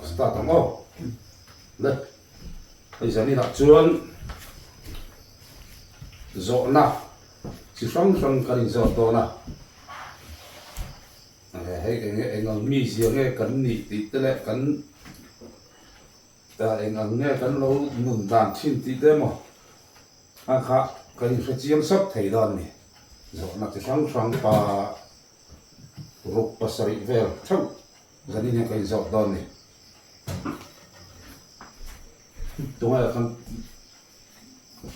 Start ang aw. Le. Hei zaninah chuan zawhna chi hrang hrang kan inzawt dawn a. Hei eng nge eng ang mizia nge kan nih tih te leh kan eng ang nge kan lo nun dan thin tih te emaw a kha kan inhre chiang sap thei dawn a ni. Zawhna chi hrang hrang pa ruk pasarih vel theuh zanin hian kan inzawt dawn a ni. Tungai ah khan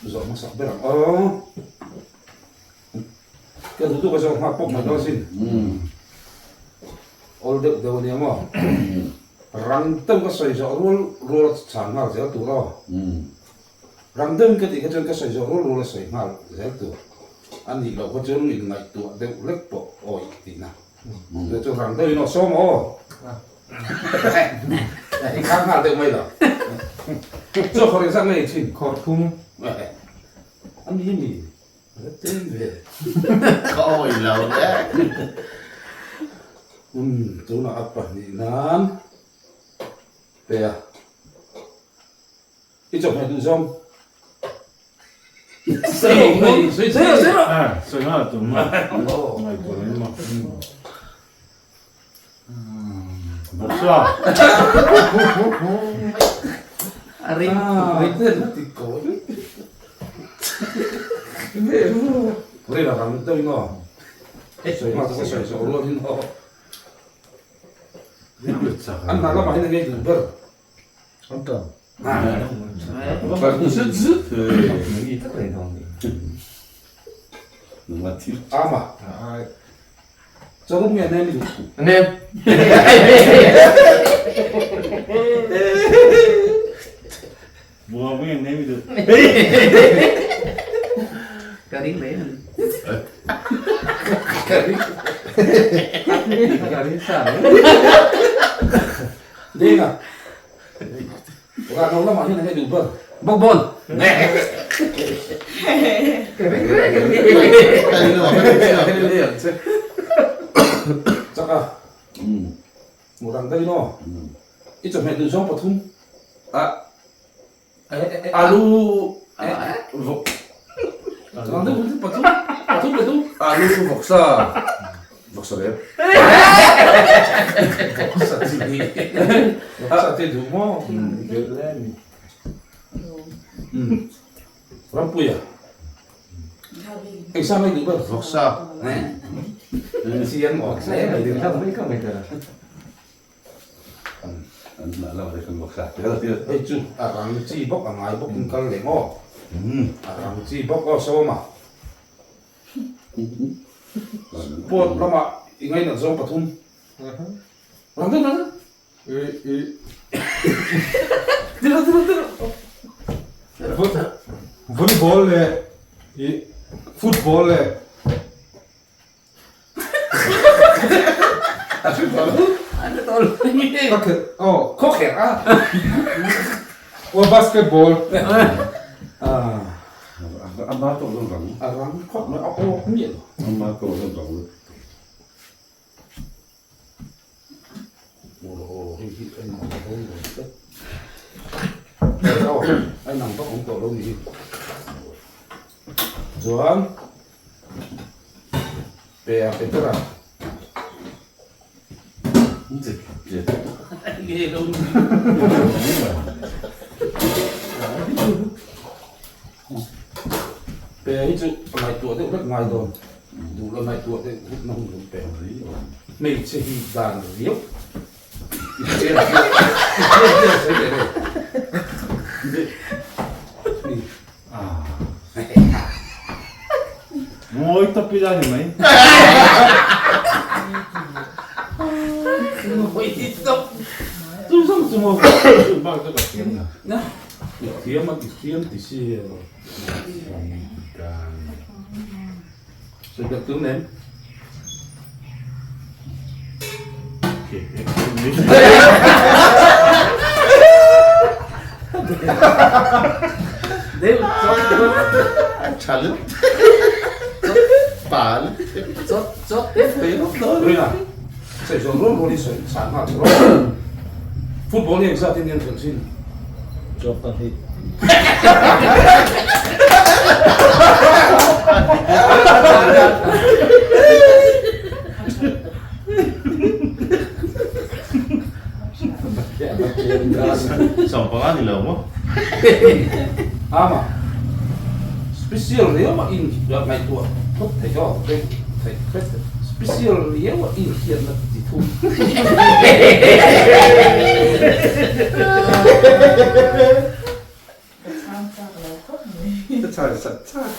zawh hmasak ber ang aw. Ka duh duh ka zawh nghak pawp mai dawn sin. Awl deuh deuh a nia maw. Rang deuh ka sawi zawh rual rual a chhan nghal zel tur aw. Rang deuhin ka tih kha chuan ka sawi zawh rual rual a sawi nghal zel tur. A nih loh kha chuan inngaihtuah deuh hlek pawh awih tihna. Chu chu rang deuhin aw sawm aw. I khang nghal deuh mai lo. Chaw khawrh engzat nge i thin? Khawrh thum. A ni mi. Tlem ve. Ka awih lo le. Um, tunah a pahnih nan pe a. I chawhmeh duh zawng. An hna lamah hian a ngei duh ber. Ama Charum nge nem i duh? Nem. Buang nge nem i duh? Ka ring mai ani. Ka ring. Ka ring sa. Denga. Rah no lamah hian enge duh ber? Bawkbawn! Chak a, hmuh rang daih maw? I chawhmeh duh zawng pathum. Alu vawk. Rang deuh pathum, pathum leh thum. Alu vawksa. Vawksa rep. Vawksa chi hi. Vawksa te duh maw? Rampuia. Eng sa mai duh ber? Vawksa. Chiang awk hle mai duh. Hei chu a rang chi bawk a ngai bawk in kal leh maw? A rang chi bawk aw sawma. Sport lamah i ngainat zawng pathum. Rang deuh rang deuh. Tiro tiro tiro. Volleyball leh i football leh. A hre tawh lo. A hre tawh lo. Ka khelh aw. Khaw khelh a. Aw basketball. A ma tawh lo rang. A rang khawp mai a awk miah lo. A ma tawh lo rang. Aw hei hi a inang lo lo tlat. Aw a inang vak awm tawh lo ni hi. Chuan pe a pe ber a. Pe hi chu ngaihtuah deuh hlek ngai dawn. Duh lo ngaihtuah deuh hut na hun hun pe. Hmeichhe hi dan riau. I hriat i hriat hian sawi leh lo. Ngawi tawp ila ni mai. Ngawi tawp. Chu zawng chu maw chu bak chu ka thiam na. Na i thiam a i thiam ti si. Sawi ber tur nen. Tha lut. Pa lut. Chawt chawt. Rina, sawi zawng rual rual hi sawi chhan nghal tur aw. Football hi engzat in en khelh thin? Job pahnih. Sawmpanga ni lo maw? Ama special riau a in ngaihtuah phawt thei aw beng theih hret special riau a in hriatna ti thum. Ka chhang chak lo khawp mai. Ka chhang sat sat.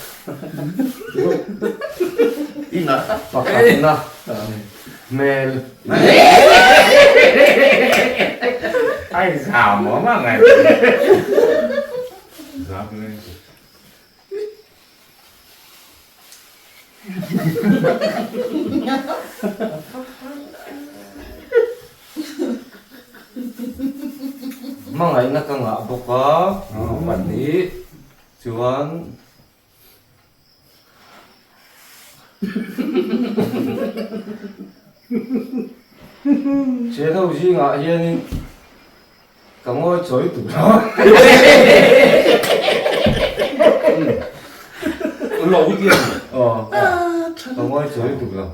Inga. Pakhatna hmel. Ai zam awm ang ai. Zam reng. Hmangaihna ka ngah bawk a. Pahnih. Chuan. Che ho zingah hianin ka ngawi chawi tur a. Lo i ti a ni. Aw, ka ngawi chawi tur lo.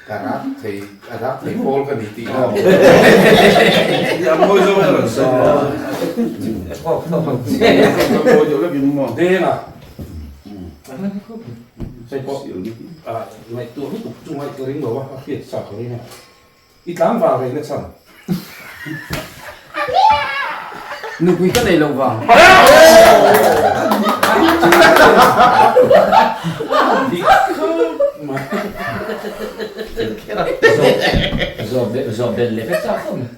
Ka rak thei, a rak thei pawl ka ni tih a. A ngawi zo a rawn sawi a. Deng a. Hei pawh ngaihtuah lutuk chu ngaih ka ring lo a, a hriat chak ka ring a. I tlangval rei na chhan. Nupui ka nei lo vang. Zawh belh leh vek chak khawp mai.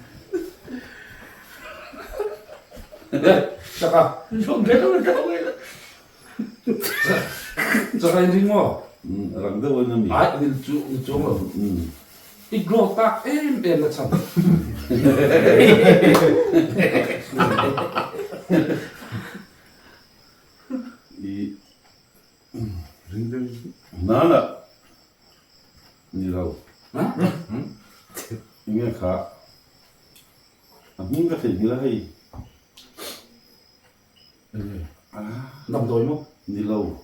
Chaka. Chaka in ring maw? Rang deuh in a mi. Ai ni chu ni chuang lo. I glow tak em em na chhan. I ring deuh na la ni lo. Enge kha a hming ka theihnghilh a hei. Damdawi maw? Ni lo,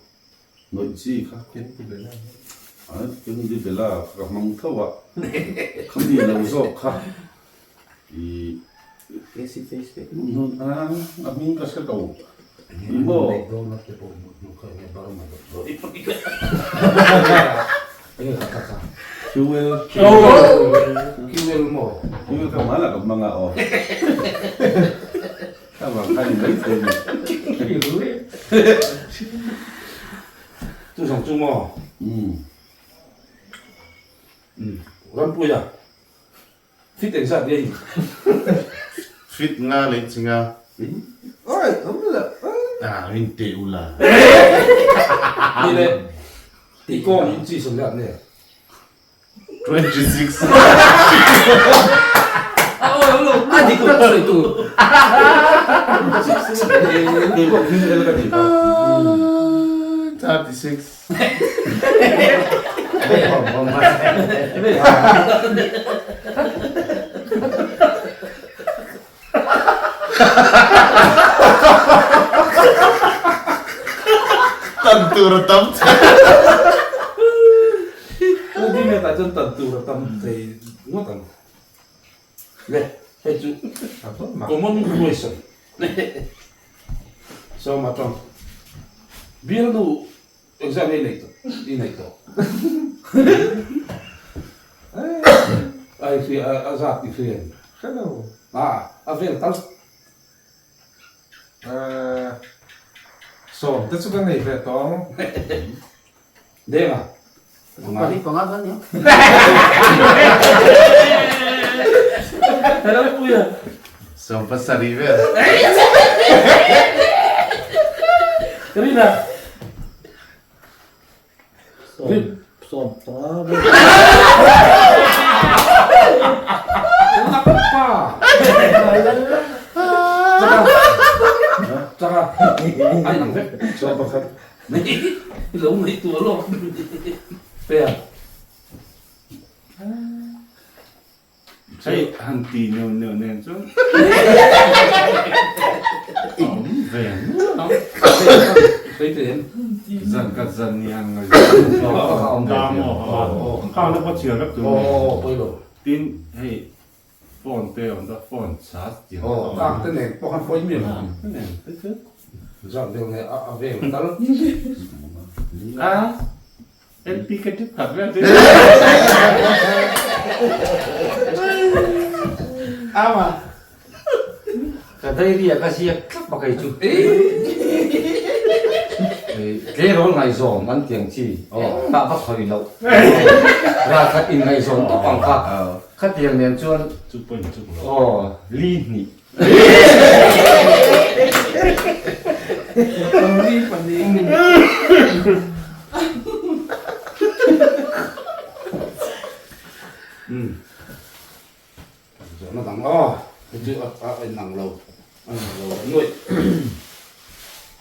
nawih chi kha. Ken di bela ka hmang tho a, kha mi lo zawk kha i a hming ka hre lo ni maw? Fuel Fuel maw? Fuel kha hmanah ka hmang a aw. Ka vang kha ni mai thei ni. Chu zawng chu maw? Rampuia, fit engzat nge i? Fit nga leh chi nga. Oi, awm la. Ah, min teh u la. Ni le, i kawng in chi sawm zat nge? 26. A dik tak sawi tur. Kei pawh hming el ka ni kha. 36. Tan tur a tam thei. U Dimet ah chuan tan tur a tam thei ngawt ang. Le, hei chu common question. Sawma tawng. Bialnu exam hi nei tawh, i nei tawh. Ai hria a zat i hria em? Hre lo. A, a vel tal. Sawm te chu ka nei ve tawh ang. Denga. Pali panga kha nia. Hello Puia. Sawm pasarih vel. Rina. Sawm panga vel. Pa. Chaka. Chaka. Ai nang vek. Sawm pakhat. I lo ngaihtuah lawk. Pea. Hei han ti neuh neuh nen chuan a awm ve nual ang. Zan khat zan ni han ngaihzawn Khang na pawh chhiar vek tur a ni. Tin hei phone te a awm ta phone charge tih ang. Aw khang te nen pawh khan pawi miah lo. Zan vel nge a vel tal. A LP ka tip khat vel chu. Ama. Ka diary ah ka ziak tlap a kei chu. Tleirawl ngaihzawm an ti ang chi tah va khawi loh. Ralkhat in ngaihzawm tawp ang kha. Khatiang nen chuan aw li hnih. Zawhna dang aw hei chu a inang lo a inang lo nuaih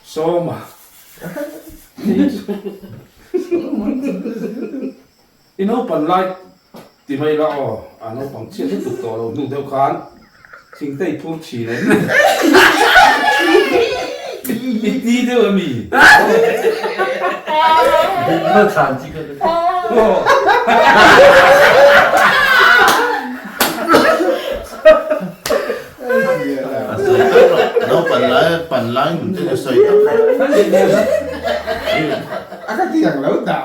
sawma I naupang lai ti mai la aw, a naupang chhiat lutuk tawh lo hnu deuh khan thingtei phur thin em? I ti deuh a mi? A sawi tak rawh, naupang lai pan lai nun te chu sawi tak rawh. A ka ti ang lo dah.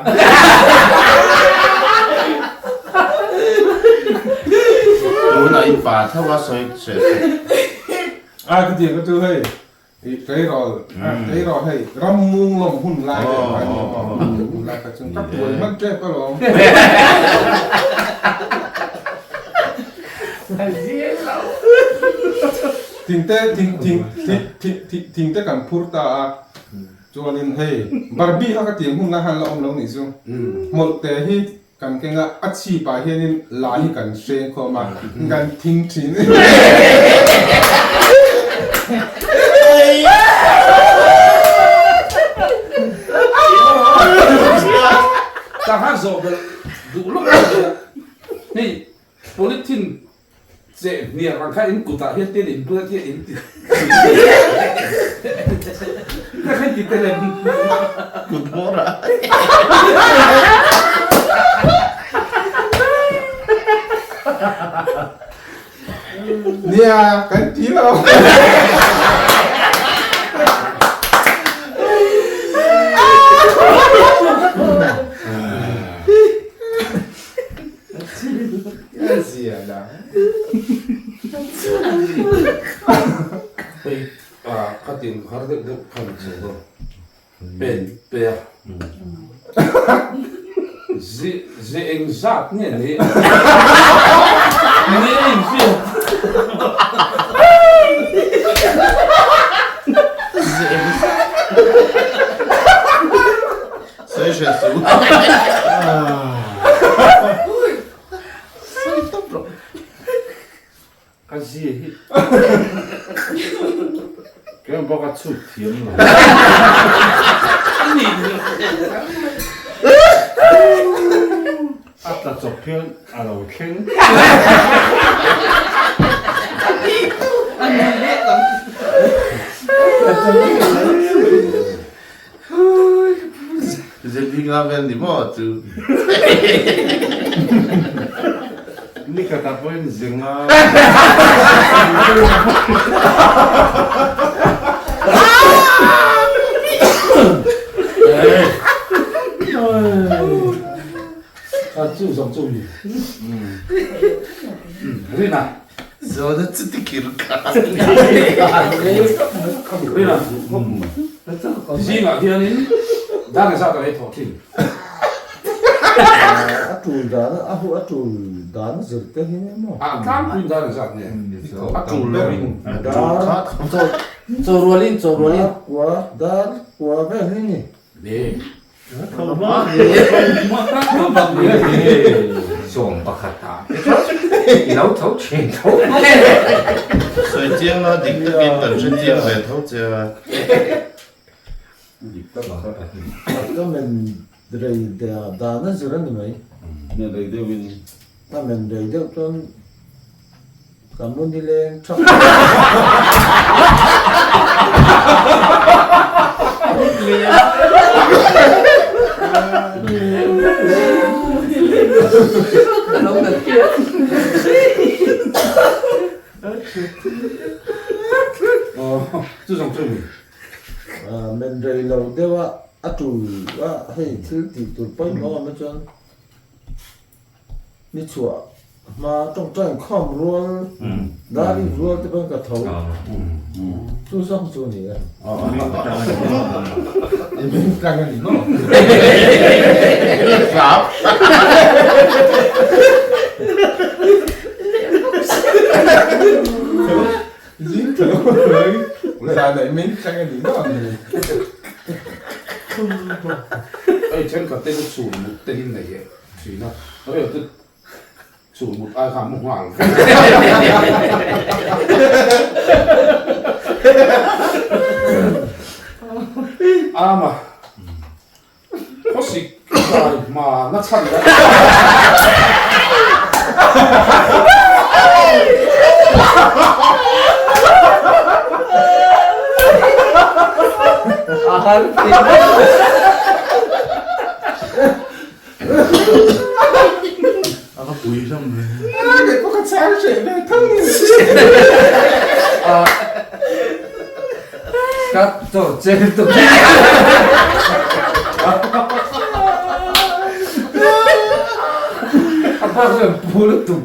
Tunah i pa tho a sawi chhe chhe. A ka ti ang ka chu hei i tleirawl tleirawl hei ram mung lawm hun lai ve a ni hun lai kha chuan ka tuai hman tep alawm. Thingte thing thing thing thing thingte kan phur ta a. Chuanin hei Barbie kha ka tih hmun lai khan la awm lo nih chu. Hmawlh te hi kan keng a, a chhip ah hianin la hi kan hreng khawm a, kan thing thin. Ka han zawh belh duh lawk lawk a, hei polythene Che hniak ang kha in kutah hian tin in bula chiah in ti ka khan ti tel em? Kut hmawr ah. Nia, kan ti lo. Hei ka tin har deuh deuh khan chu dawn pen pe a ze ze eng zat nge ni ni a infiam Ze eng zat Sawi hre suh. Sawi tawp rawh. Ka zia hi. Keimah bawk a chhut thiam lo. A tla chawp hian a lo thleng. Zepinga vel ni maw chu. Nikhat ah pawhin zinga. Chu zawng chu mi. Rina. Zawna chu ti kir kha. Rina. Zingah hianin dan a zat a lei thawh thin. A tul dan a hu a tul dan a zir te hi nia maw? A tlangpuiin dan a zat nge? A tul loin. Dar Chaw rualin chaw rualin. Dar kua dar kua vel hi ni. Sawm pakhat ah te chuan i lo tho thin tho. Sawi chiang la dik takin kan hre chiang ve tho che a. Dik tak a. Ka men rei dan a zir a ni mai. Men rei deuhin. Ka men rei deuh chuan. Ka mu nileng thap. Chu zawng chu mi. Men rei lo deuh a, a tul a hei thil tih tur pawimawh awm chuan Ni chhuah hma tawngtai inkhawm rual dar in rual te pawhin ka tho chu zawng chu a ni e. I meng tlang a ni maw? Zing tho zan ah i meng tlang a ni maw? Hei thenkhat te chu chhun mut te hi nei e. Thin a, rel te chhun mut ai kha mu nghal vek. Ama khawsik kai hma na chhan la. A har thei. A va pui hlawm ve. Kei pawh ka chhang hreh ve tho ni. Ka chaw chen tuk. A pa chuan pu lutuk.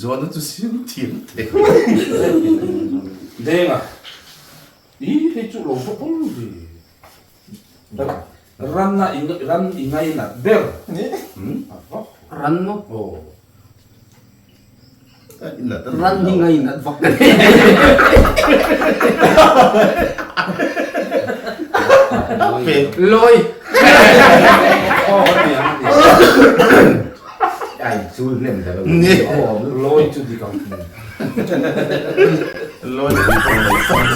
Zawhna chu siam thiam thei. Denga, I hei chu lo va pawl ve. Ran a ran i ngainat ber. Ran maw? Aw. Ran hi ngainat vak ka nei. Lawi. Aw, a ti ang a ti. Ai chul hnem ta lo. Lawi chu dik ang. Lawi chu dik ang.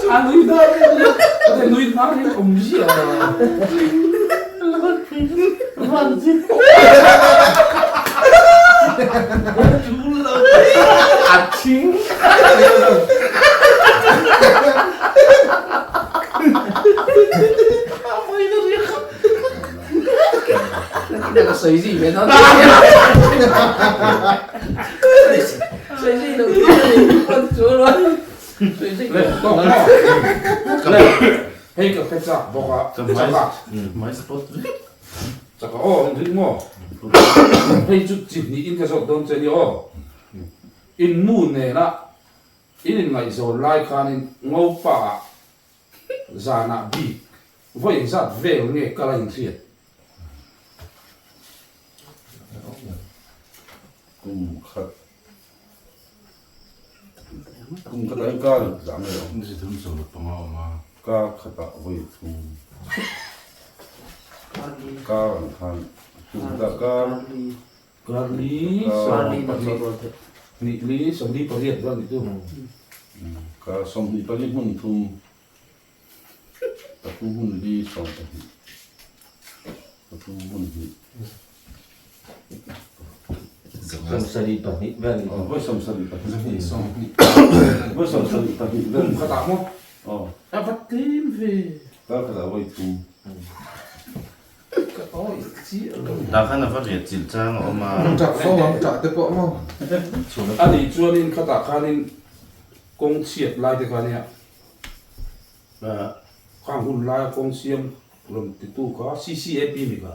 A nui dar a nui dar hi awm ziah. A thing. Ka sawi zui ve dawn. Sawi zui lo chu sawi zui lo. Hei ka hre chak bawk a, chak a. Mai spot vek. Chak a aw, engrik maw? Hei chu chi hnih in ka zawt dawn che nia aw. In nu nena in inngaihzawn lai khanin Ngopa ah zanah bik vawi engzat vel nge kal a inhriat? Kum khat Kum khat ah kar in zah mai lo. Ni thum sawm leh panga awm a. Kar khat ah vawi thum. Kar ang khan kum khat ah kar. Kar li 20 hnih li 28 vel ni tu. Kar 24 hmun thum. Pathum hmun li 12. Pathum hmun hnih. 72 vel ni. Vawi 72. Zahnih 20. Vawi 72 vel. Kum khatah maw? Aw. A va tlem ve. Kar khatah vawi thum. Ka awi chiah lo. Tah khan a va riat chilh chang a awm a. Tah fo ang tah te pawh maw? A nih chuanin khatah khanin kawng chhiat lai te kha nia. Khang hun laia kawng siam rawn titu kha CCAP mi kha.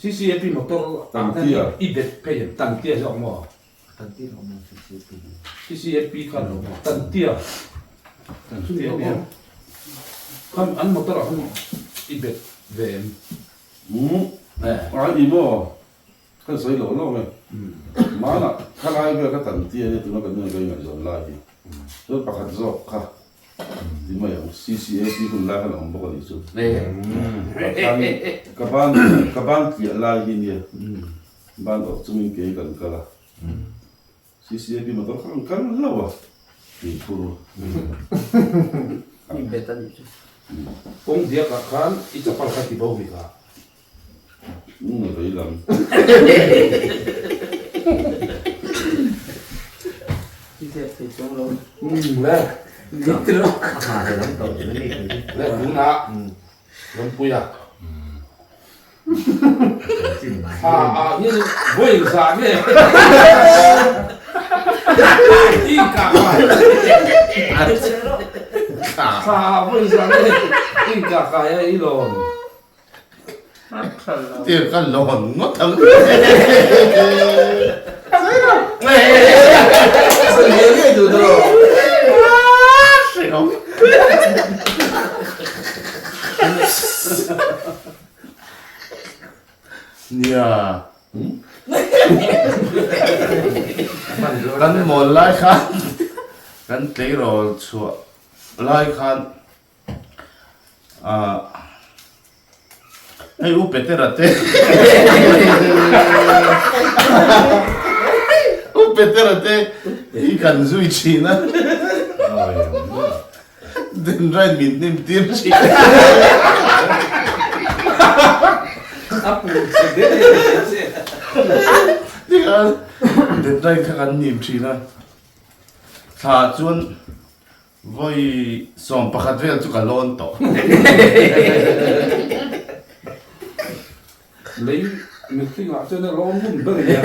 CCAP motor ah hian i bet phei em? Tantia zawk maw? CCAP kha Tantia. Khan an motor ah khan i bet ve em? A ni maw? Kan sawi lo lawk e. Hmanah thalai vel ka tan tir ania tuna kan nunah ka ingaihzawn lai hi. Chuan pakhat zawk kha ti mai ang CCAP hun lai khan a awm bawk a nih chu. Ka ban ka ban tliah lai hi nia ban awrh chungin kei kan kal a. CCIP motor kha an kal hlauh a, tui phur. I bet a nih chu. Kawng diakah khan i chapal kha ti bo vek a. Umm a vei lam. I zep thei chuang lo. Umm le. A ha ve lam tawh tih na mi thei hi. Le tunah Rampuia. Thla ah hian vawi zah nge i kah kai thla ah vawi zah nge i kah kai a i lawn. Tir ka lawn ngawt ang. Nia. Kan mawl lai khan kan tleirawl chhuah lai khan ah hei u Petera te u Petera te hi kan zui thin a. Denrain min hnim tir thin. A pu che de che. Tikhan Denrain kha kan hnim thin a. Thla chuan vawi 11 vel chu ka lawn tawh. Lei mihringah chuan a lawm ngun ber nia.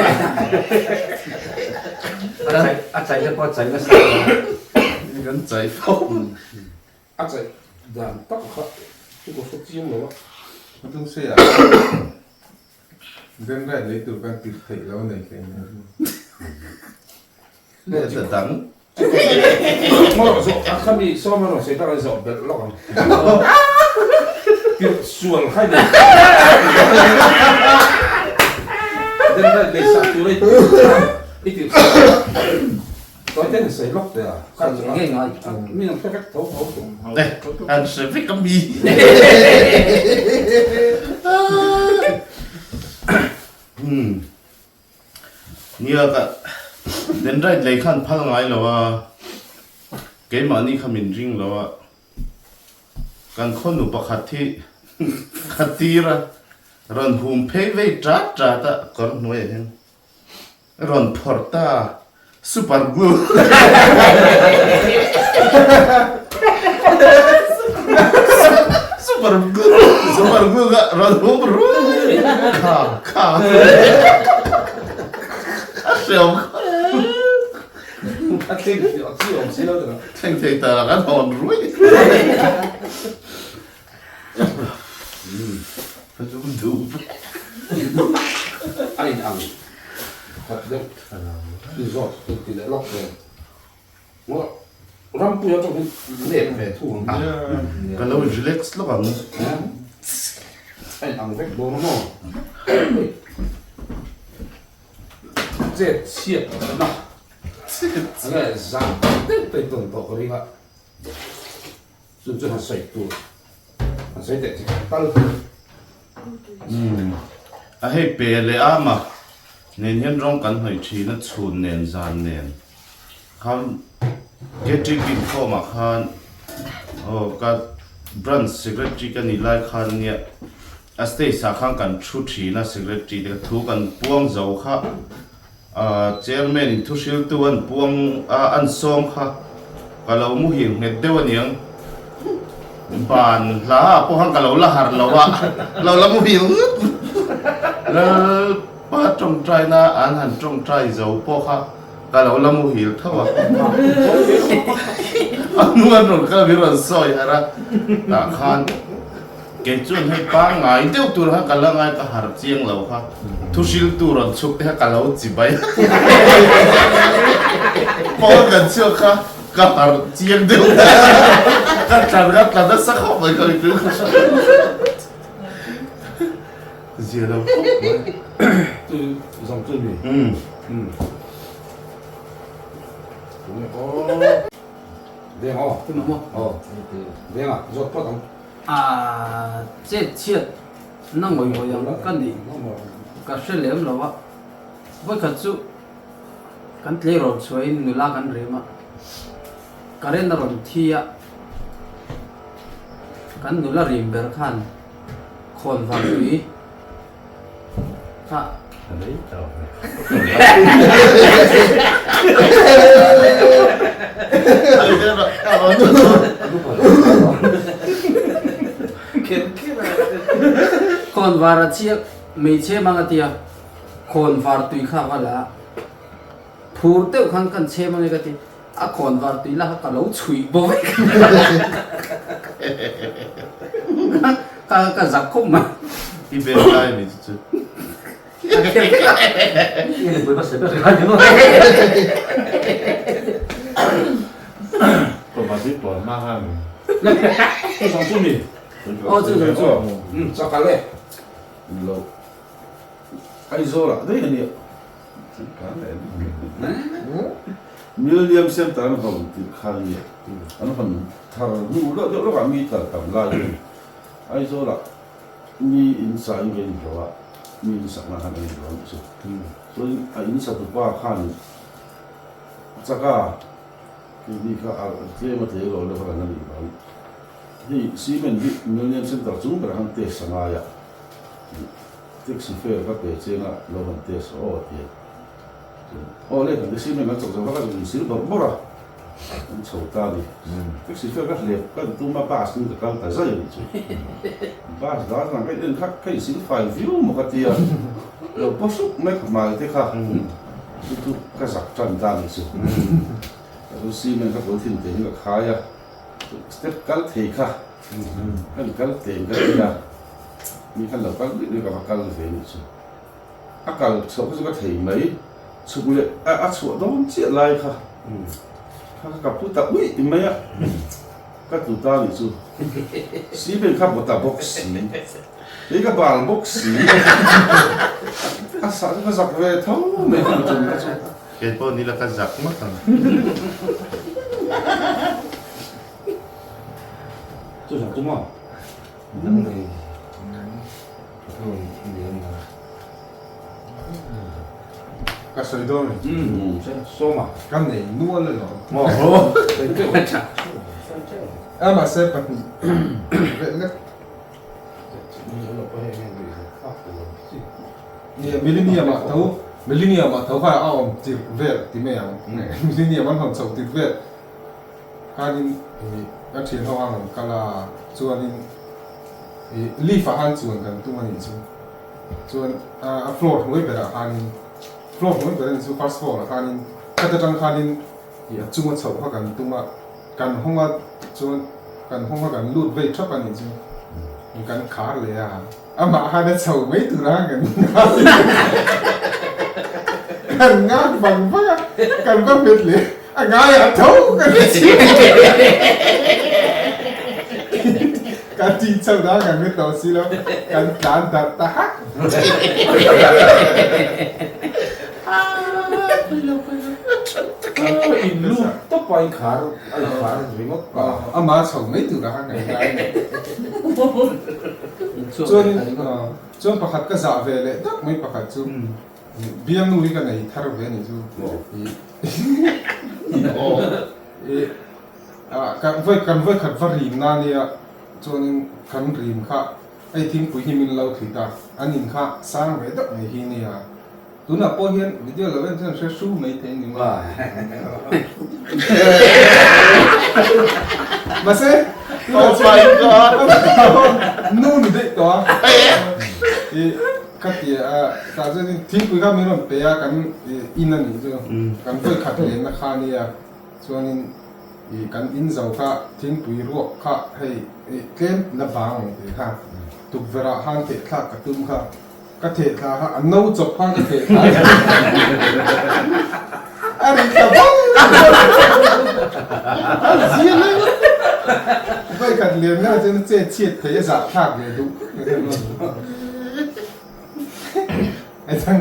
A chai te pawh a chai nasa lo. Kan chai fo. A chai dan tak kha chu ka hre chiang lo a. A tung se a Den rai lei tur kan tirh theih lo nei hle mai. Nge ta dang. Maw zawh a khami sawm a rawn sawi tak a zawh belh lawk ang. Tirh sual kha nei. Den rai lei sak tur a i tirh sual a. Tawi ten sawi lawk teh a. Kha chu nge ngai. Mi an hre vek tho tho tawh. An hre vek a mi. Nia ka dendrite lei khan phal ngai lo a, keimahni kha min ring lo a, kan khawnu pakhat hi ka tir a, rawn hum phei vei tat tat a kawr hnuaiah hian rawn phawrh ta super glue super glue super glue kha rawn hum ruai kha kha a hriam kha a thleng a chi awm si lo ta thleng thei ta kan hawn ruai ka chu duh a in ang khat deuh zawt ti leh lawk nen Rampuia atang hian lep ve thung ang ka lo relax lawk ang a in ang vek dawn a maw chet chhiat na enge zang deuh te tawn tawh ka ring a chu chu han sawi tur han sawi teh chi tal umm a hei pe leh a mah nen hian rawng kan hnawih thin a chhun nen zan nen khan catering inkhawm ah khan aw ka branch secretary ka nih lai khan nia a stage ah khan kan thu thin a secretary te thu kan puang zo kha ah chairman in thu hriltu an puang a an sawm kha ka lo muhil nghet deuh aniang ban hla ah pawh khan ka lo la harh lo a lo la muhil ngawt Lalpa tawngtaina an han tawngtai zo pawh kha Ka lo la muhil tho a, a hnu an rawn kal min rawn sawi harh a, tah khan kei chuan hei pangngai deuh tur kha ka la ngai ka harh chiang lo kha, thu hriltu rawn chhuk te kha ka lo chi bai a, pawn kan chhuak kha ka harh chiang deuh ka tlan ka tlan nasa khawp mai ka mipui kha zia lo khawp mai. Chu zawng chu ni. Umm. Veng aw. Chu maw? Aw. Veng a, zawt phawt ang. A chet chhiat na ngawi ngawi ang ka nih ka hre lem lo a, vawikhat chu. Kan tleirawl chhuahin nula kan rem a, current a rawn thi a, kan nula rim ber khan khawn vang tui kha Khawn var a chiak hmeichhe mang a tia khawn var tui kha va la Phur deuh khan kan chhem ange ka ti, a khawn var tui la kha ka lo chhuih bo vek ka ka zak khawp mai. I vel lai mi chu chu. I nupui hmasa ber kha ni maw? Kawma tui pawl hma khan. Chu zawng chu mi? Aw chu zawng chu. Chakal e. Lo. Aizawl ah daih a nia. Millennium Centre an hawn tirh khan nge an hawn thar hnu lawk deuh lawkah mi kal tam lai in Aizawlah mi in sa in ka inhlawh a, mi in sakna khan an inhlawh a nih chu. Chuan a in satupa khan chak a, keini kha a tlem a tlei lo leh khan a nih vang hei cement hi Millennium Centre chung berah khan test a ngai a. Taxi fare ka pe chiang a, lo han test rawh aw a ti a. Chuan aw le kan taxi man kan chawk zo vak a, kan insil bawrh bawrh a, kan chho ta a ni. Taxi fare ka hlep kan tum a, bus in ka kal ta zai a nih chu. Bus dan vang ka in en kha ka insil fai viau maw ka ti a, lo paw sup mai ka hmai te kha, chu chu ka zak tan ta a nih chu. Chuan cement ka kawr thin te hi ka khai a, step kal thei kha kan kal teng ka ti a. Mi khan lo kal luih luih ka va kal ve nih chu. A kal chhoh kha chu ka thei mai. Chhuk leh a a chhuah dawn chiah lai kha kha ka pu ta uih mai a, ka tlu ta nih chu. Cement kha bawta bawk si, kei ka bal bawk si, a sah chu ka zak ve tho mai ka tum kha chu. Kei pawh nila ka zak ngawt ang. Chu zak chu maw? Ka sawi dawn ni. Sawma. Ka nei nual alawm. A mahse pahnih veh lek. Nia millennium ah tho millennium ah tho kha a awm tirh vel ti mai ang. Millennium an hawn chhoh tirh vel. Khanin ih ka thian ho ang rawn kal a, chuanin ih lift ah khan chuan kan tum a nih chu. Chuan a floor hnuai berah khanin floor hnuai ber a nih chu first floor ah khanin khat atang khanin ih a chunga chhoh kha kan tum a, kan hawng a chuan kan hawng a kan lut vei thap a nih chu. Kan khar leh a, amah khan a chho mai tur a kan kan ngak vang vang a, kan va hmet leh. A ngai a tho ka ti chhin. Ka ti chho da kan ni tawh si lo kan tlan darh ta hak. In lut tawp a in khar a in khar ringawt ta. Ama chho mai tur a han ngai ngai. Chuan chuan pakhat ka zah ve leh dak mai pakhat chu. Bialnu hi ka nei thar ve a nih chu. Kan vawi khat va rim na nia chuanin kan rim kha hei thingpui hi min lo thlit a, an in kha sang ve deuh mai hi nia. Tunah pawh hian video lo en chuan hre hru mai thei ni maw. Mahse tunah chuan nu ni daih tawh a. Ka ti a, tah chuan thingpui kha min rawn pe a, kan in a nih chu, kan vawi khat lenna kha a nia, chuanin ih kan in zo kha thingpui ruak kha hei ih tlem la vang ang tih kha tukverh ah khan theh thlak ka tum kha, ka theh thla kha a no chawp khan ka theh thla a ri thla vang a zia leh vawi khat lenna chuan a chet chhiat thei a zah thlak ve duh. Pakhat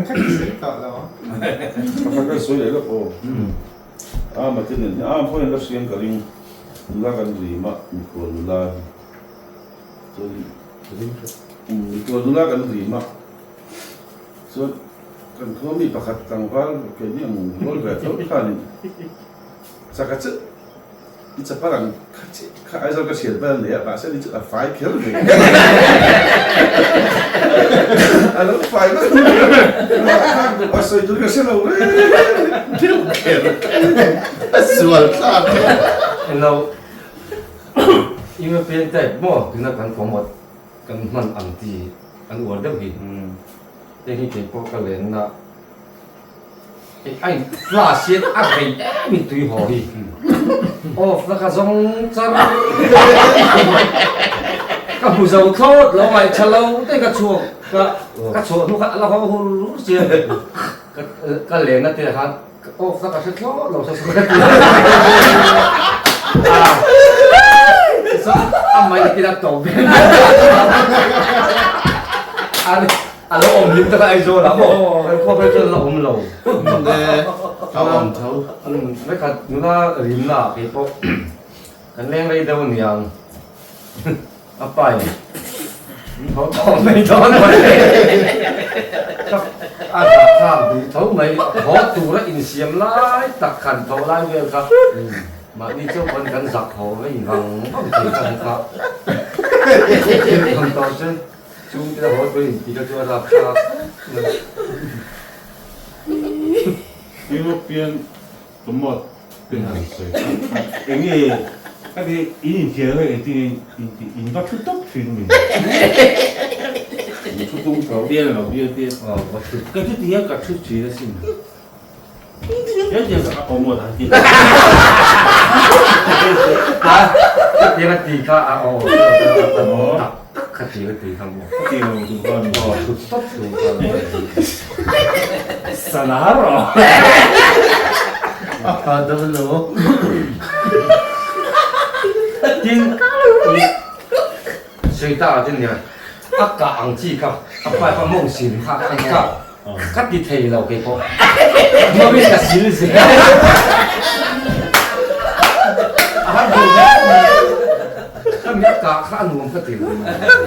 kan sawi leh lawk aw. A mate nen hian a pawhin la hriang ka ring nula kan rim a mikhual nula hi chuan mikhual nula kan rim a chuan. Kan khua mi pakhat tlangval keini ang rual ve tho khanin chaka chu i chapal ang kha chi kha Aizawl ka hriat vel nei a mahse ni chu a fai kher ve a lo fai vek a sawi tur ka hre lo reng deuh kher a sual thlak Hello European type maw tuna kan commode kan hman ang ti an uar deuh hi. Hei hi kei pawh ka lenna hei a in flash hian a rei em in tui haw hi off na ka zawng char ka hmu zo thlawt lo ngaihṭha lo te ka chhuak ka ka chhuah hnu khan a la haw hur hur sia ka ka lenna te khan off na ka hre thlawt lo sa sa ka ti a mai tin a tawp ve A lo awm hlim tak a Aizawl ah maw? Kan khua phei chuan la awm lo. A awm tho. Vekhat nula rimna ah kei pawh kan leng rei deuh aniang. A pa in tho tawh mai dawn mai. A dah thlak duh tho mai. Haw tura insiam lai tak khan tho lai vel kha mahni chauh pawn kan zak haw vei vang vang thei kha kha. Thil tawh chuan Chung te haw tui in ti kha chu a rap thlak mai. European commode te han sawi kha enge ka ti in infial nge engtin in in in va thu tawp thin mi Thu tung tho. Bial lo bial te ka chu ti hian ka thu thin asin. Khatiang a ti kha a aw tak tak khatiang a ti kha maw. Aw thut tawp tur kha. Tin Suita ah chuan nia a kah ang chi kha a pipe a mawng sil kha an kah. Ka ti thei lo kei pawh. Mawin ka sil zel. A har duh ve ka mi a kah kha a nuam ka ti lo.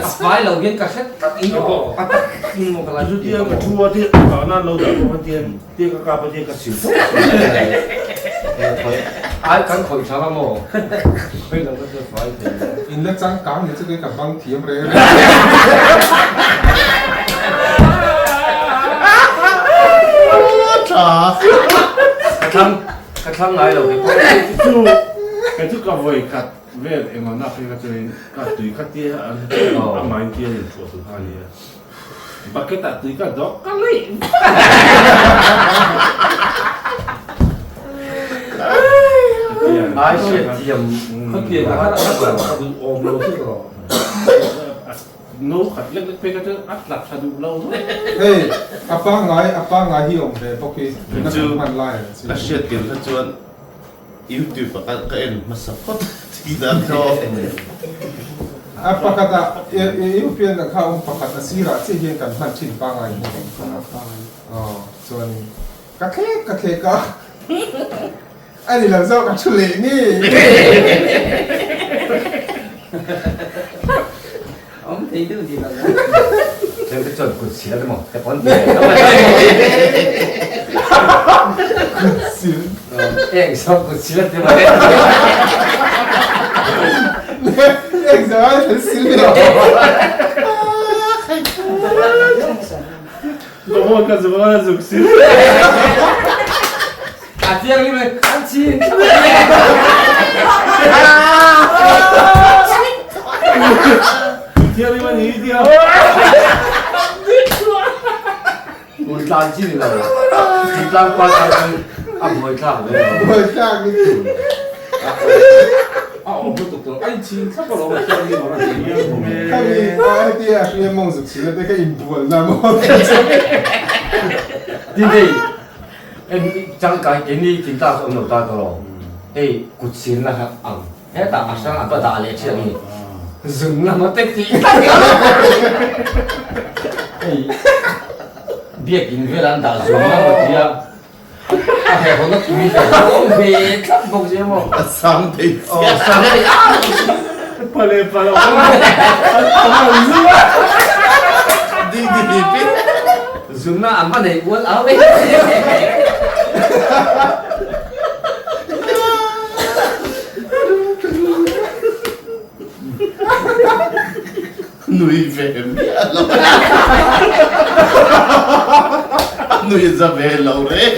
A fai lo hian ka hre tlat in a tak in maw ka la Chu tia ka thu a tia ka kah nan lo dah pawh khan tia tia ka kap a tia ka sil tawp Ai kan khawih tha la maw? Khawih lo ka chu fai thei lo. In la changkang ni chu kei ka bang thiam reng reng. Tha. Ka thlang ka thlang ngai lo kei pawh. Chu kei chu ka vawi khat vel engah nak hi ka chuan ka tui kha tia an a main tia in thuah tur kha a ni a. Bucket ah tui ka dawk ka leih. Ai hriat thiam Khatiang a a duh awm lo chu rawh. No khat lek lek phei kha chu a tla tha duh lo. Hei a pangngai a pangngai hi awm ve bawk hi tuna kan hman lai ang chi. Ka hriat tir kha chuan YouTube ah ka en hmasa phawt tih dan kha aw. A pakhat ah European ah kha awm pakhat a sirah chiah hian kan hman thin pangngai hi aw chuanin ka thlek ka thlek a a ni lo zawk a thu leh nge. Awm thei deuh ni lo. Thil te chuan kut sil emaw te pawn ti Kut sil. Eng zawk kut sil a ti mai. Eng zawk ai thil sil ni lo. Ka ka zual a zuk sil. A chiang ni mai an chin. Thiang ni mai ni tia. Un tlan chi ni lo. Un tlan pa ta chu a buai thlak ve. Buai thlak ni tu. A awm lutuk tur ai chin thlap alawm a thiang ni mai a ti. Khami a hetia hria mawng zuk sil te kha inbual na maw. Ti nei Changkai keini thingtlang chu awm lo ta tawh lo. Hei kut silna kha ang hetah a hrang a va dah leh thiang hi zun lama te tih tlat hi hei biakin velah an dah zun lama tia a herhawna tui ve a awm ve tlat bawk sia maw. A sang thei chiah. Aw sang thei a. Pale palo a zu a. Ding ding pin. Zunna an va nei ual au e. Nui ve miah lo. A nui za ve lo reng.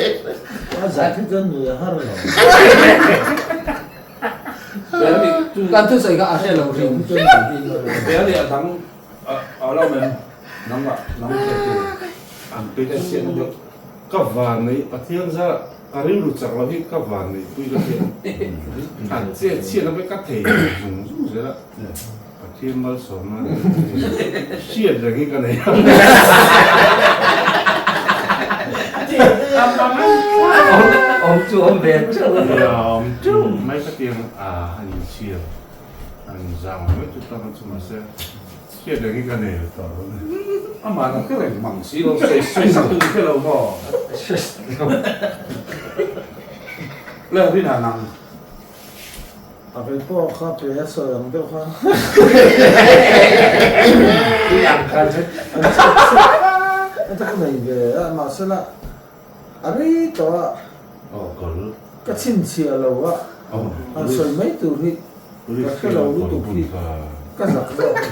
A zah khi chuan nui a har lo. Kan thusawi kha a hre lo ring. Ve a ni a dang a lo men nangmah nang hriat tur an pe ka siam deuh. Ka van nei Pathian zar ka rilru chak lo hi ka van nei pui ka hriat an chet chhiat na pawh ka thei zung zung zel a Pathian malsawmna hriat reng hi ka nei a. Awm chu awm ve teuh a. Nia awm teuh mai ka tiang a an inchhir an zang mai chu tak a chu mahse hriat reng hi ka nei lo tawh lo. Amah ang hre reng mang si lo sawi sawi sak tu hre lo maw? Le rin an ang. A vei pawh kha pe a sawi ang deuh kha. An chak nei ve a mahsela a rei tawh a ka chhinchhiah lo a han sawi mai tur hi ka hre lo lutuk hi ka zak zawk a ni.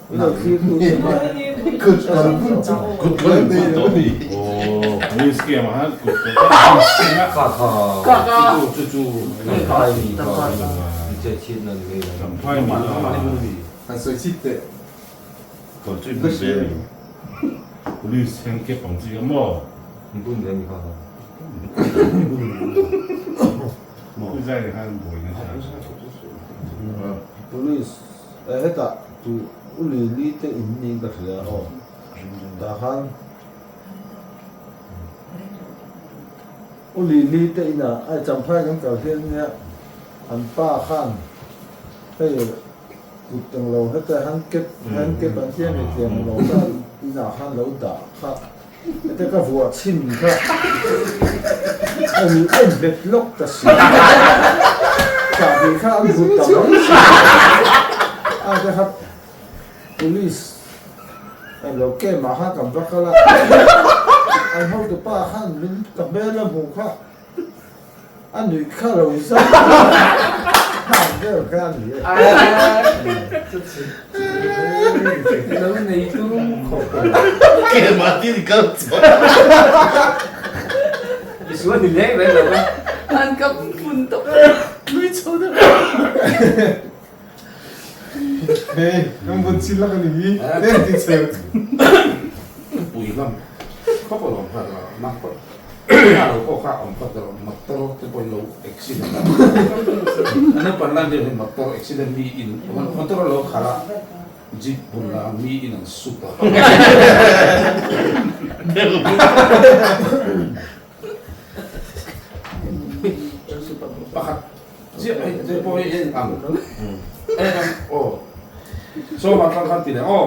Min lo thlir tu che mai. Kut kal bun chu kut kal bun tawh ni. Police scam ah kut kal Ka ka chu chu champhai mi che chhit na ni mai champhai mi Kan sawi chhit teh. Kawr chu i bun ve mi. Police hian kep ang chi maw. Bun ve mi kha. Maw zai khan buai na sa. Police hetah tu u Lily te in niin ka hria aw tah khan u Lily te inah ai champhai kan kal hian nia an pa khan hei kut tang lo heta handcap handcap an tia mi tiang lo kha inah khan lo dah kha heta ka vuah chhin kha a ni en bet lawk ta si chahbi kha an vut ta mai si a te kha police an lo kem ah khan kan va kal a an hotu pa khan min ka hmel a hmuh kha A nuih kha lo zau hak vel kha a ni e. Lo nei tum khawp a. Keimah tin kal chuan. I sual ni leng reng lo va. An ka phun tawp. Nui chho deuh. Hei, kan vun chil lak a ni hi. Eng ti cheu. Pui lam khawp a lawm kha nang pawh kha lo pawh kha awm kha tawh motor te pawh in lo accident a a naupang lai vel hian motor accident mi in motor a lo khalh a jeep bul ah mi in an sut a. Pakhat chiah hei te pawh hi en ang en ang aw sawma tlang khan ti leh aw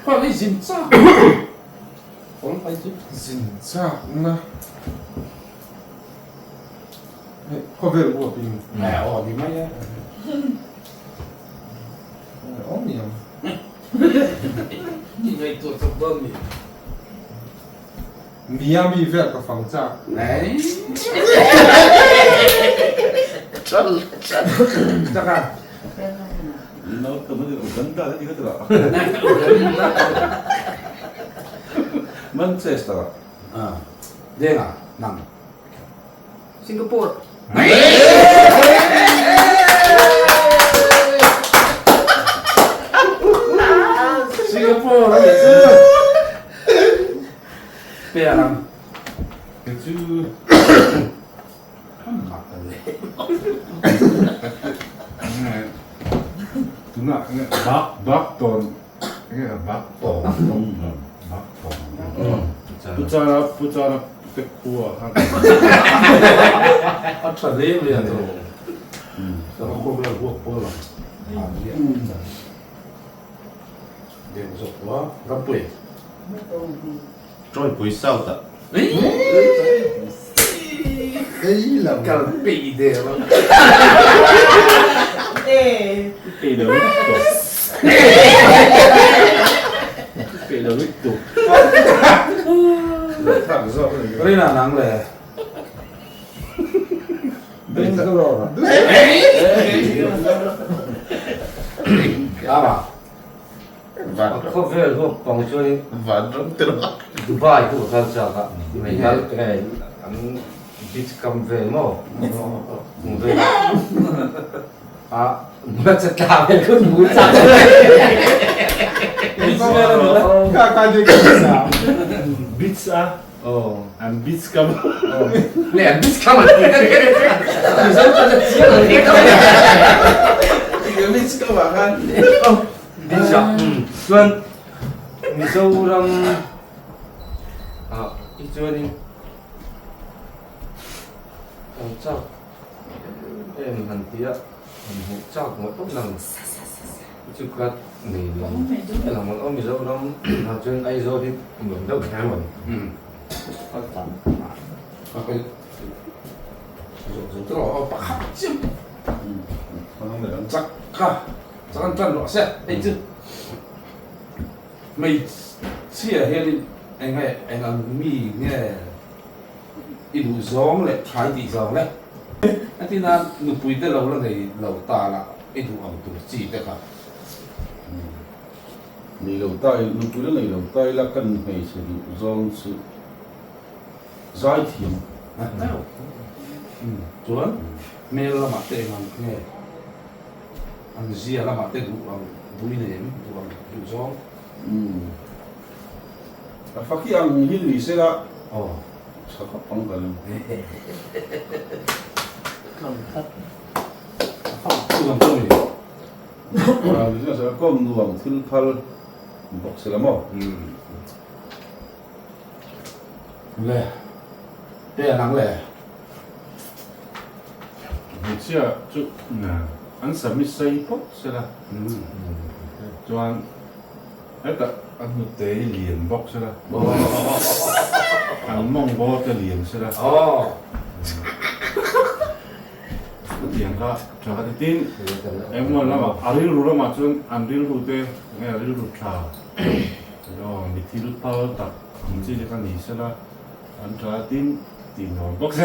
khaw hi zin chak awm mai chu zin chak na hei khawvel huap in aw ni mai e awm ni ang ni ngaihtuah chawp dawn ni. Miami vel ka fang chak. Chal chal. Chaka. No ka mani Uganda ni ka tira. Manchester. Ah. Denga nang. Singapore. Singapore a nih chu. Pe ang. Kei chu tunah nge bak bak tawn nge bak tawn bak tawn puchara puchara te khua khan a tha hle mai a tawh ka khawvel huak pawl ang Deng zawk a Rampui. Tawipui South ah. Ei lo. Kal peih der a. Ei lo lutuk. Peih lo lutuk. Rina nang le. Bangalore. Ama. Khawvel huap pang chuanin Vanram te lo. Dubai khu ka kal chak a, mei kal an beach kam vel maw chung vel a nula che tla vel khu hmu chak Ka ka de ka sa. Beach a an beach kam. Ne an beach kam an ti Mizo chuan a chiang an ti Beach kam ah khan. Beach ah chuan Mizoram ah hi chuanin kan chak em han ti a han hmuh chak ngawt ngawt nang chu ka nei lo lang aw Mizoram ah chuan Aizawl hi nuam deuh kher a maw Pakhat chiam chak kha chak an tan rawh se hei chu hmeichhia hianin eng nge eng ang mi nge i duh zawng leh tha i tih zawng le a ti nan nupui te lo la nei lo ta la i duh ang tur chi te kha. Nei lo ta i nupui la nei lo ta ila kan hmeichhe duh zawng chu zai thiam chuan hmel lamah te eng ang nge an zia lamah te duh ang duh i nei em duh ang duh zawng. A faki ang hi ni se la aw tha khawp ang ka ring. Kawm nuam thil phal bawk se la maw. Le te an ang le. Hmeichhia chu an sami sei phawt se la chuan hetah a hnute hi lian bawk se la an mawng bawr te lian se la chutiang kha tha ka ti tin engemaw lamah a rilru lamah chuan an rilru te enge a rilru tha Aw, mi thil phal tak ang chi te kha ni sela, an tha tin tih nuam bawk se.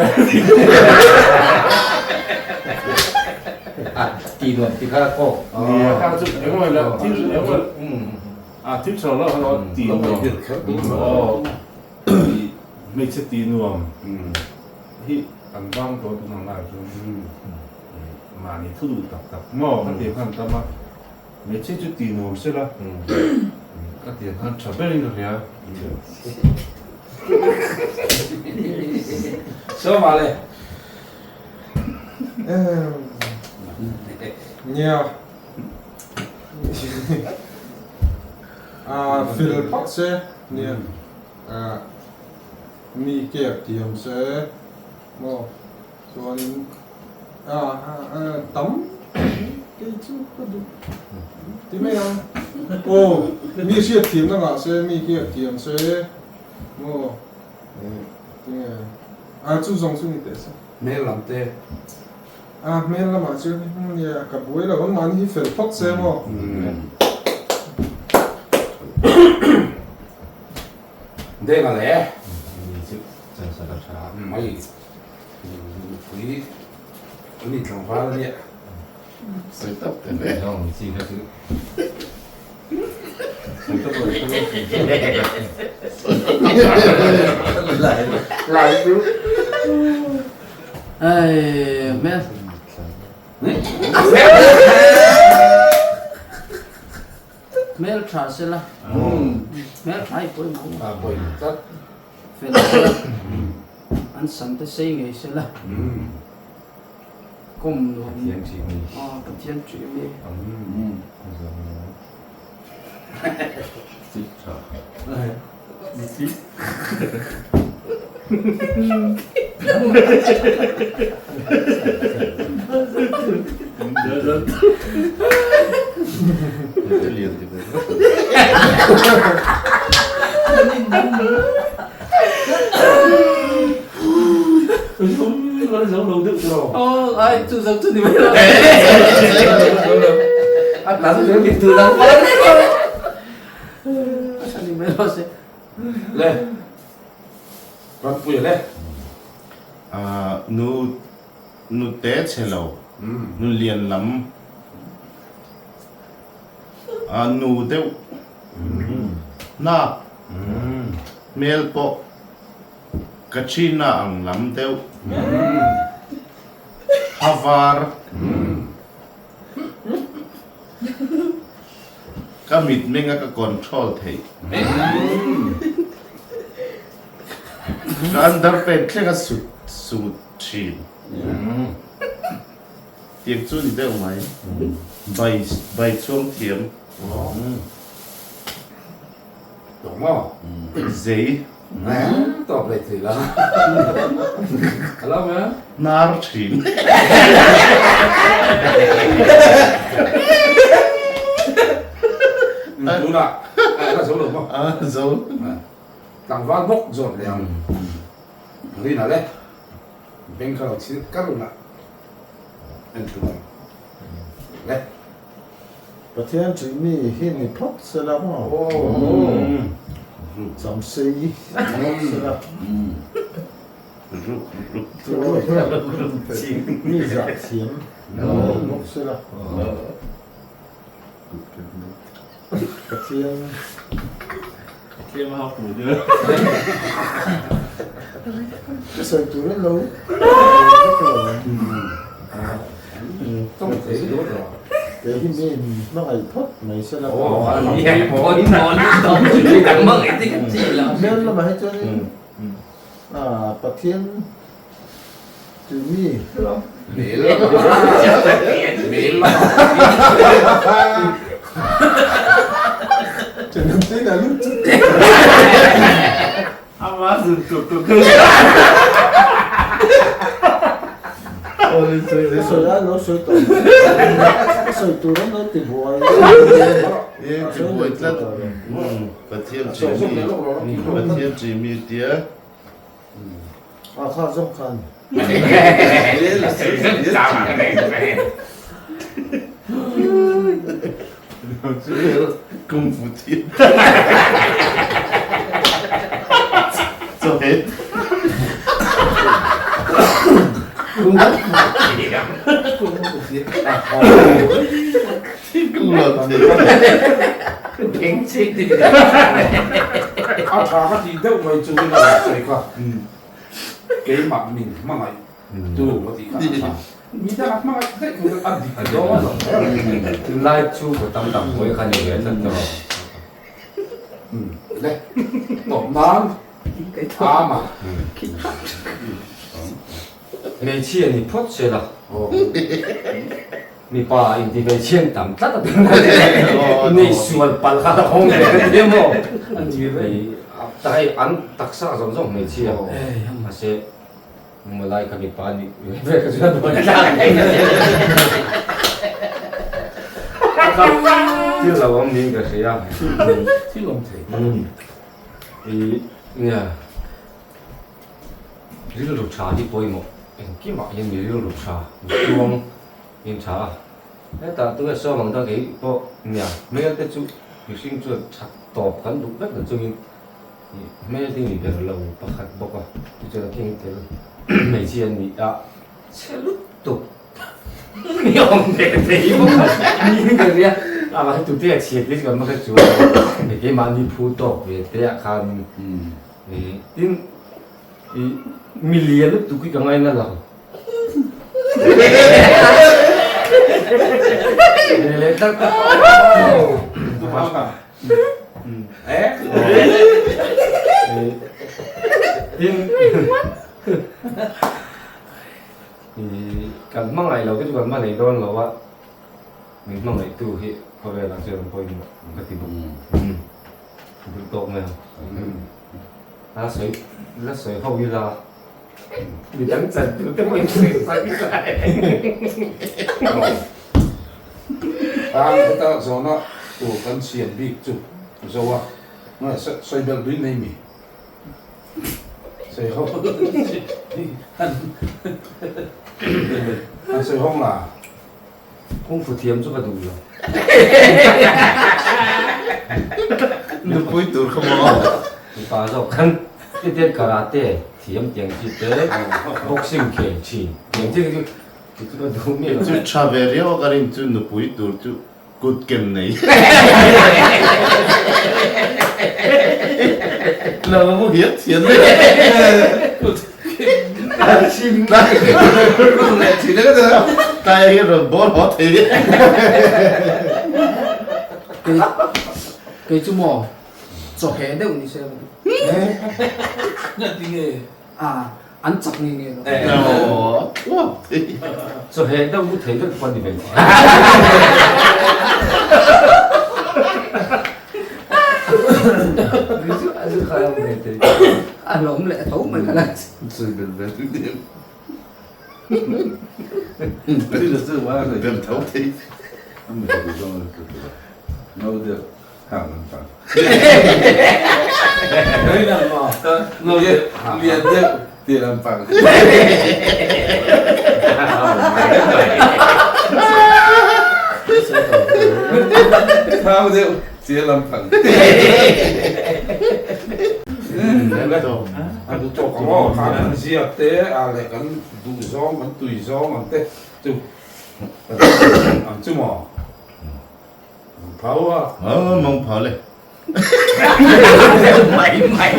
A, tih nuam tih kha kawk. Nia, kha chu engemaw la thil engemaw a thil tha lo kha tih nuam. Aw, hmeichhe tih nuam hi an vang tawh tun ang lai chuan mahni thu duh tak tak maw ka tih khan tam a. Hmeichhia chu ti nuam se la, ka ti ang khan tha berin ka hria. Sawma le. Nia. A fel phawt se nia. Mi care thiam se maw chuanin. Tam kei chu ka duh ti mai ang. Aw mi hriat thiamna ngah se mi hriat thiam se maw tinge a chu zawng chu ni teh se. Hmel lam te. A hmel lamah chuan nia ka buai lo ang mahni hi fel phawt se maw. Denga le. Mai. Nupui an ni tlangval a nia. Sawi tak te le. Zawng chi kha chu. Sawi tak lo chu. Lai lai chu. Ai hmel. Hmel tha sela. Hmel tha hi pawimawh. A pawimawh tlat. Fel sela. An sam te sei ngei se la. Kawm nuam. Pathian ṭih mi. Aw Pathian ṭih mi. Chik ṭha. Ai chu zo chu ni mai lo. A tlan chu mi tu dang pa. Ni mai. rawh se. Le. Rampuia le. Ahh nu nu te chhe lo nu lian lam ah nu deuh hnap hmel pawh Katrina ang lam deuh ha var Ka mitmenga ka control theih. Ka underpant thleng a sut sut thin. Tiang chu ni deuh mai. Bai bai chhuang thiam. Tawk maw? Zei. Tawk leh thei la. Hello man. Hnar thin. Tunah a zo lo maw? A zo. Tlangval bawk zawt leh ang. Rina le. Beng kha lo chhir kar la. En tum ang. Le. Pathian ṭih mi hi ni phawt se la maw? Chamsei phawt se la. Mi zah thiam bawk se la. Pathian. Pathian hau phu deuh. Ka sawi tur in lo vek lo ang. Kei hi mi in hmangaih phawt mai se la. Hmel lamah hi chuanin Pathian tui mi. Pathian ṭihmi Pathian ṭihmi tia Kung fu thiam Chawhmeh A tha ka tih deuh mai chu in a sawi kha keimah min hmangaih tu ka tih kha a tha. Mi dangah hmangaih daih kha a dik dawn lo. Tunlai chu ka tam tam buai kha ni ve tlat tawh. Le tawp nan ama. Hmeichhia ni phawt se la. Mipa inti hmeichhia an tam tlat a tunlai nei sual palh kha a hawng ve ka ti emaw tak hei an taksa zawng zawng hmeichhia mahse malai kha mipa nih ve ka chuan a buai thlak thil lo awm niin ka hria thil awm thei i nia rilru tha hi pawimawh engkimah hian mi rilru tha mi tluang In tha a, hetah tunge sawm ang dang kei pawh nia hmel te chu mihring chuan that tawp kan duh vek na chungin ih hmel te ni ber lo pakhat bawk a, tichuan a keng tel hmeichhia a ni a chhe lutuk ni awm ve thei bawk a ni ka ria amah hi tute a chhia te chu kan hmasa chuan keimahni phu tawk ve te ah khan ih tin ih milian lutuk hi ka ngaina lo. Kan hmangaih lo te chu kan hmangaih dawn lo a, min hmangaihtu hi khawvelah chuan an pawimawh ka ti bawk. Duh tawk mai ang. La sawi la sawi ho ila. Mi dang chan tur te pawh in sawi sak lai. Tan heta zawhna tur kan siam bik chu zo a, sawi belh duin nei mi? Sawi ho han sawi hawng la. Kungfu thiam chu ka duh lo. Nupui tur kha maw? Mipa zawk khan titian karate thiam tiang chi te, boxing khel thin tiang chi te chu kei chu ka duh miah lo. Chu tha ve riau a ka rin chu nupui tur chu kut kem nei. Lo mu hian thian mai. Kut Tlai hi rawn bawr haw thei. Kei chu maw chaw heh deuh ni se ka ti. Ngati nge? A an chak nge nge lo. Chaw heh deuh mu thei vek pawh ni ve. A lawm leh tho mai kha la. A duh tawk ang aw, kha kan ziak te ah leh kan duh zawng kan tui zawng ang te chu ang chu maw? Mang phau a. Mang phau le. Mai mai.